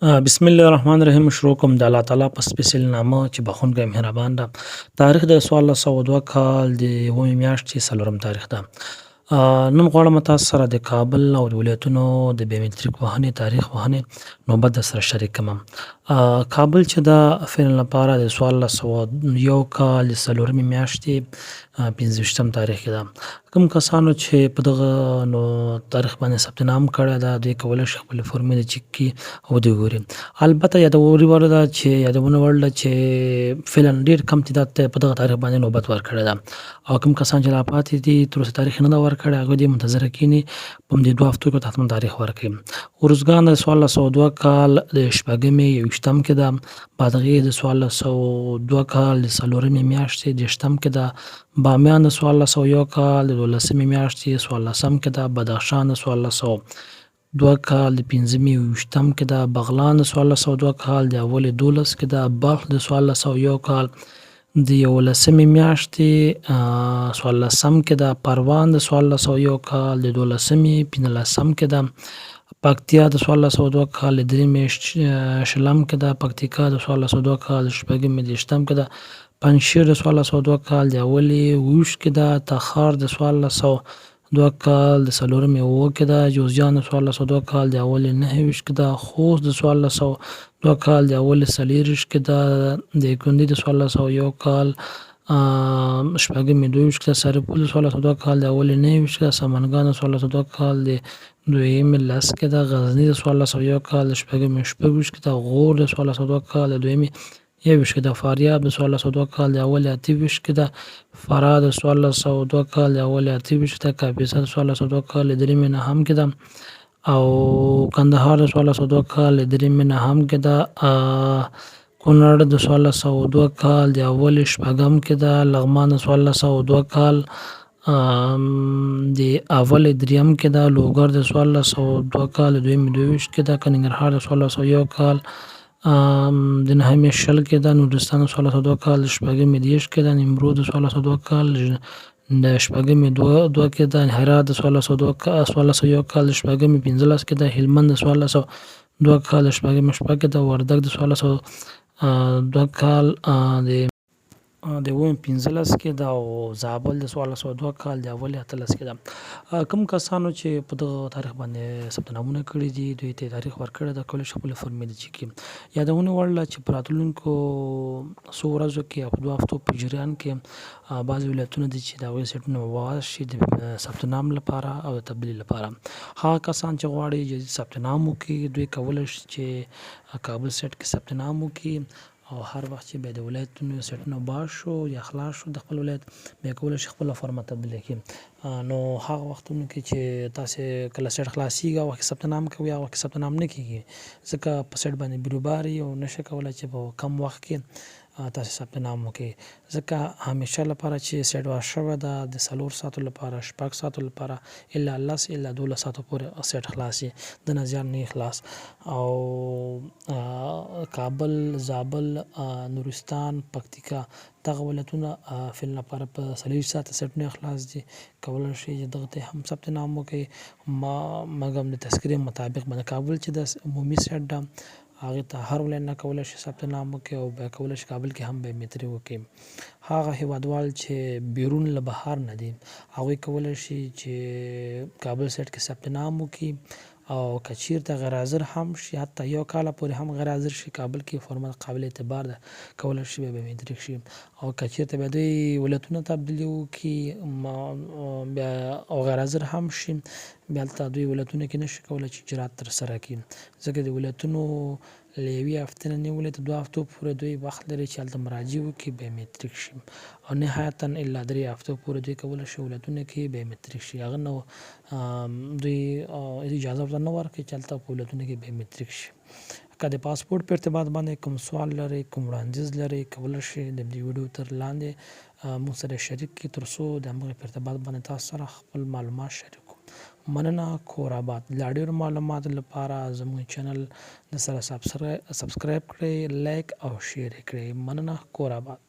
بسم الله الرحمن الرحیم. شروع کوم د الله تعالی په سپیڅلي نامه چې بخښونکی مهربان ده. تاریخ د 1402 کال د اوومې میاشتې څلورم تاریخ ده. نن غواړم تاسو سره د کابل او د ولایتونو د بیومتریک وهنې تاریخ وهنې نوبت در سره شریک کړم. کابل چې دا فعلا لپاره د 1401 کال د څلورمې میاشتې 25 تاریخ کې ده. کوم کسانو چې په دغه نو تاریخ باندې ثبت نام کړی ده، دوی کولی شي خپلې فورمې د چک کړي او دوی ګوري. البته یادولو وړ ده چې یادونه وړ ده چې فعلا ډیر کم تعداد ته په دغه تاریخ باندې نوبت ورکړی ده، او کوم کسان چې لا پاتې دي، تر اوسه تاریخ نه ده ورکړی، هغوی دې منتظره کښېني، په همدې 2 هفتو کې ورته حتما تاریخ ورکوي. ارزګان د 1402 کال د شپږمې 21 کې ده. بادغیس د 1402 کال د څلورمې میاشتې 30 کې ده. بامیان د 1401 کال د 12مې میاشتې 14 کې ده. بدخشان د 1402 کال د پنځمې 21 کې ده. بغلان د 1402 کال د اولې 12 کې ده. بلخ د 1401 کال د 11مې میاشتې 14 کې ده. پروان د 1401 کال د 12مې 15 کې ده. پکتیا د 1402 کال د درېیمې 20 کې ده. پکتیکا د 1402 کال د شپږمې 30 کې ده. پنجشیر د 1402 کال د اولې 22 کې ده. تخار د 1402 کال د څلورمې 7 کې ده. جوزجان د 1402 کال د اولې 29 کې ده. خوست د 1402 کال د اولې 24 کې ده. د کندي د 1401 کال شپږمې 22 کې ده. سرپل د 1402 کال د اولې 29 کې ده. سمنګان د 1402 کال د دویمې 10 کې ده. غزني د 1401 کال د شپږمې 26 کې ده. غور د 1402 کال د دویمې 21 کې ده. فاریاب د 1402 کال د اولې 28 کې ده. فراه د 1402 کال د اولې 28 کې ده. کاپیسا د 1402 کال د درېیمې 9 کې ده، او کندهار د 1402 کال د درېیمې 9 کې ده. کونړ د 1402 کال د اولې شپږم کې ده. لغمان د 1402 کال د اولې دریم کې ده. لوګر د 1402 کال د دویمې 22 کې ده. ننګرهار د 1401 کال د نهمې 20 کې ده. نورستان د 1402 کال د شپږمې 30 کې ده. نیمروز د 1402 کال د شپږمې 2 کې ده. هرات د 1401 کال د شپږمې 15 کې ده. هلمند د 1402 کال د شپږمې 6 کې ده. وردګ د 1402 کال د اوومې 15 کې ده، او زابل د 1402 کال د اولې 18 کې ده. کوم کسانو چې په دغه تاریخ باندې ثبت نامونه کړي دي، دوی ته تاریخ ورکړی ده، کولی شي خپلې فورمې دي چک کړي. یادونې وړ ده چې په راتلونکو څو ورځو کې او په 2 هفتو په جریان کې بعضې ولایتونه دي چې د هغوی سیټونه به واز شي د ثبت نام لپاره او د تبدیل لپاره. هغه کسان چې غواړي ثبت نام وکړي، دوی کولی شي چې کابل سیټ کې ثبت نام وکړي، او هر وخت چې بیا د ولایتونو سیټونه باز شو یا خلاص شو د خپل ولایت، بیا کولی شي خپله فورمه تبدیله کړي. نو هغه وختونو کې چې تاسې کله سیټ خلاصیږي، هغه وخت کې ثبت نام کوي، هغه وخت کې ثبت نام نه کیږي، ځکه په سیټ باندې بیروبار او نشي کولی چې په کم وخت کې تاسې ثبت نام وکړئ، ځکه همیشه لپاره چې سیټ واز شوی ده، د 4 ساعتو لپاره، 6 ساعتو لپاره، الا 10 الا 12 ساعتو پورې سیټ خلاص د نه زیات نه خلاص. او کابل، زابل، نورستان، پکتیکا دغه ولایتونه فعل لپاره په 24 ساعته سیټونه خلاص دي. کولی شئ چې دغه ته هم ثبت نام وکړئ، ما مګم د تذکرې مطابق باندې. کابل چې د عمومي سیټ ده، هغه ته هر ولایت نه کولی شي ثبت نام وکړي، او بیا کولی شي کابل کې هم بایومتري وکړي. هغه هیوادوال چې بیرون له بهر نه دي، هغوی کولی شي چې کابل سیټ کې ثبت نام وکړي، او که چیرته غیر حاضر هم شي، حتی یو کال پورې هم غیر حاضر شي، کابل کې فورمه قابل اعتبار ده، کولی شي بیا بایومتریک شي. او که چیرته بیا دوی ولایتونه تبدیلي وکړي بیا او غیر حاضر هم شي، بیا هلته دوی ولایتونو کې نشي کولی چې اجرات ترسره کړي، ځکه د ولایتونو له یوې هفتې نه نیولې تر 2 هفتو پورې دوی وخت لري چې هلته مراجعه وکړي، بایومتریک شي، او نهایتا الا 3 هفتو پورې دوی کولی شي ولایتونو کې بایومتریک شي. هغه نو دوی اجازه ورته نه ورکوي چې هلته په ولایتونو کې بایومتریک شي. که د پاسپورت په ارتباط باندې کوم سوال لرئ، کوم وړاندیز لرئ، کولی شئ د دې ویډیو تر لاندې موږ سره شریک کړئ، تر څو د همغې په ارتباط باندې تاسو سره خپل معلومات شریک کړو. مننه، کور آباد. لا ډیرو معلوماتو لپاره زموږ چینل د سره سبسکرایب کړئ، لایک او شیر کړئ. مننه، کور آباد.